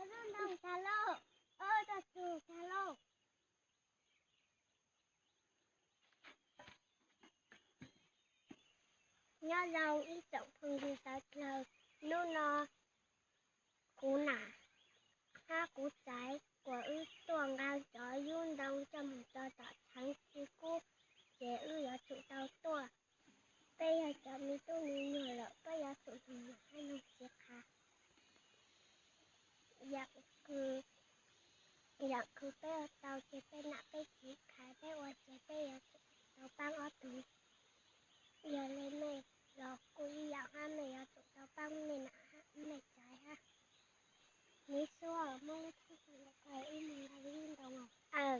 Ntoo tag lauj, oj, txog txug tag lauj. Nyob zoo ib tsoom phooj ywg sawv dlawg, hnub no kuv nam hab kuv txaiv kuas wb tuaj nqa cov yub ntoo coj moog rua tom txheev ci kub, ces wb yuav tsum tau tuaj. Peb yog cov me tub me nyuam lawm, peb yuav tsum noog nam hab noog txiv qha. Yaam kws, yaam kws peb ua tau ces peb nam peb txiv qha, peb ua ces peb yuav tsum tau paab ob tug. Yog le mej los kuj ib yaam hab, mej yuav tsum tau paab mej nam hab mej txaiv hab. Miv Xub, muab lub tsheb ntoo rau kuv, wb moog nqa lub ntoo.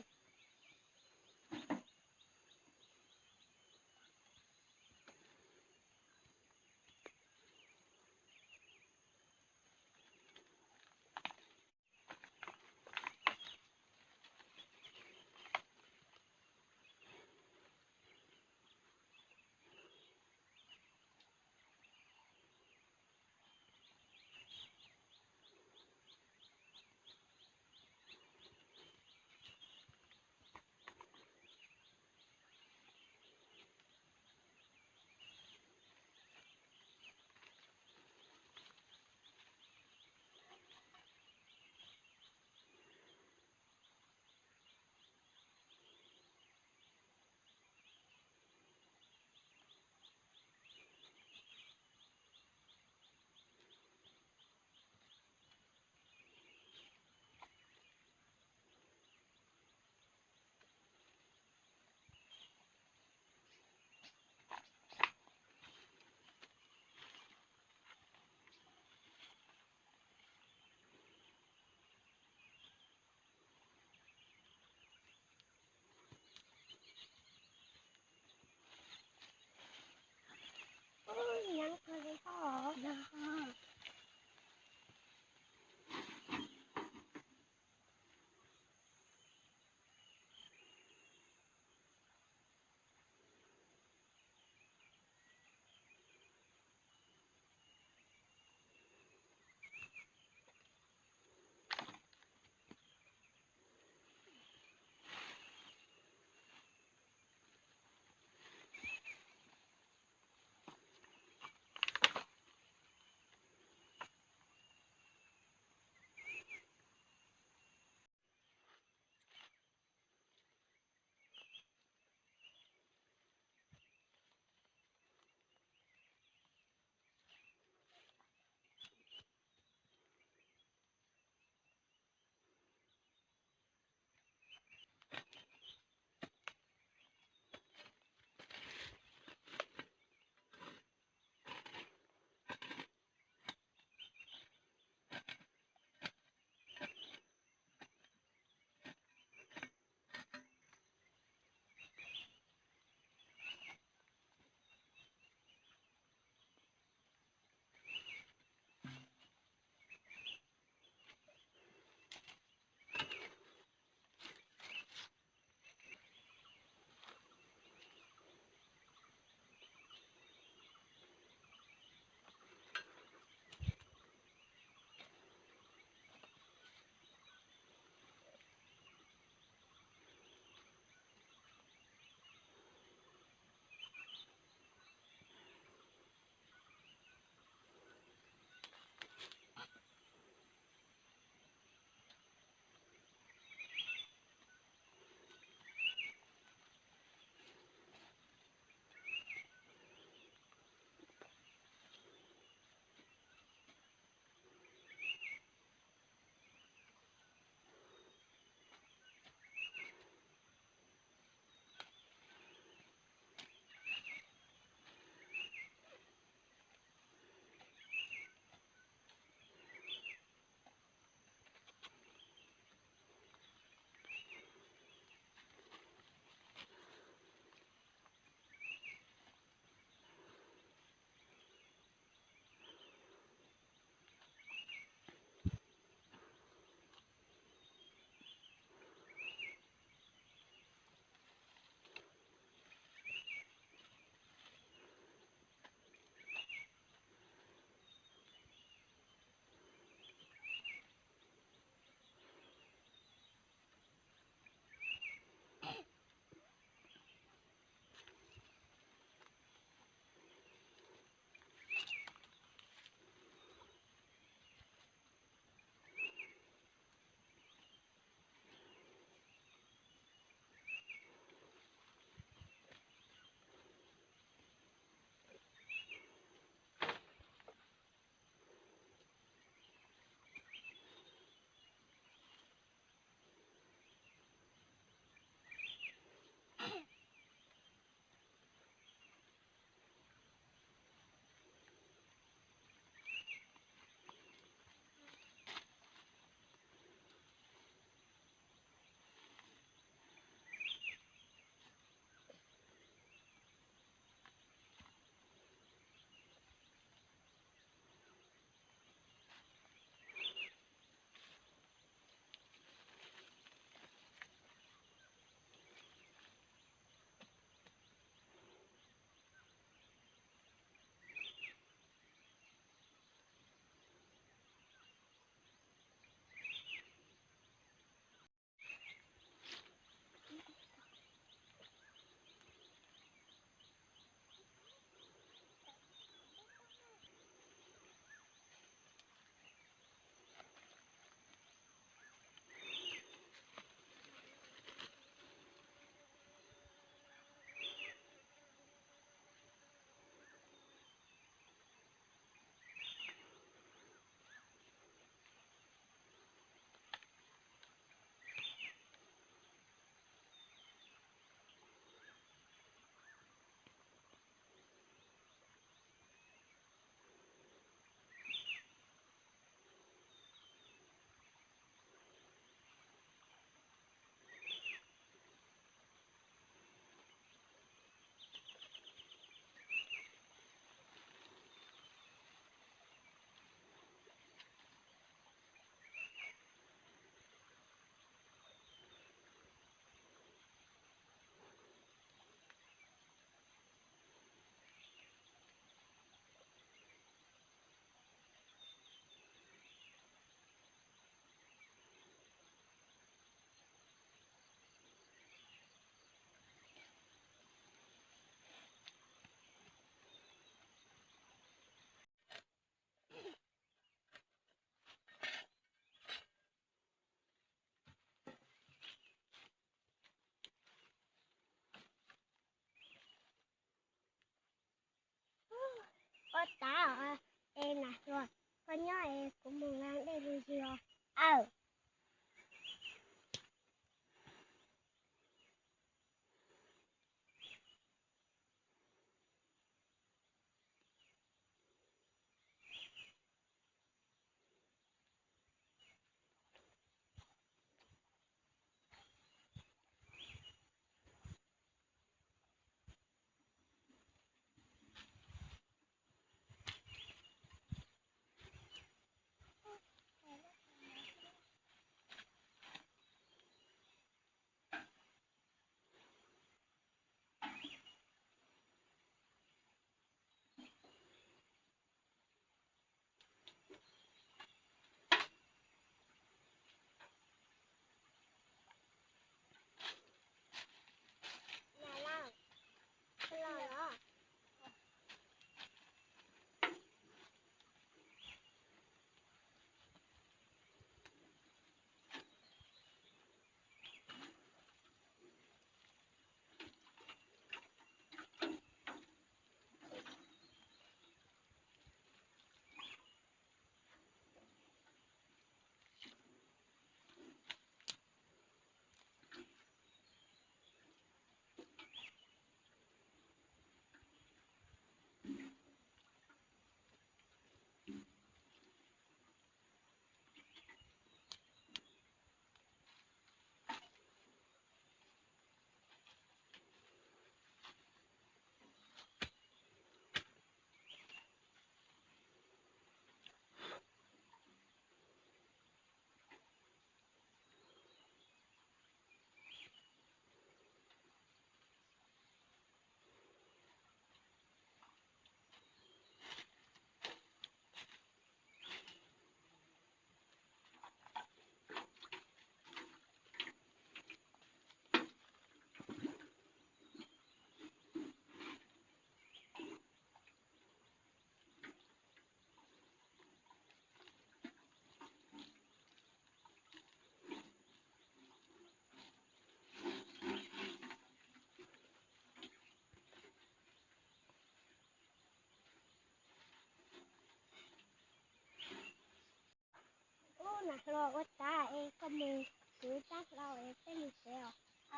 Hluas, ua cas es koj mus kwv tab hlau es peb mus tsev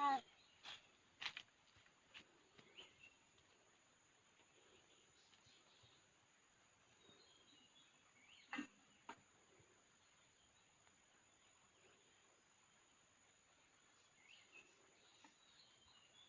os?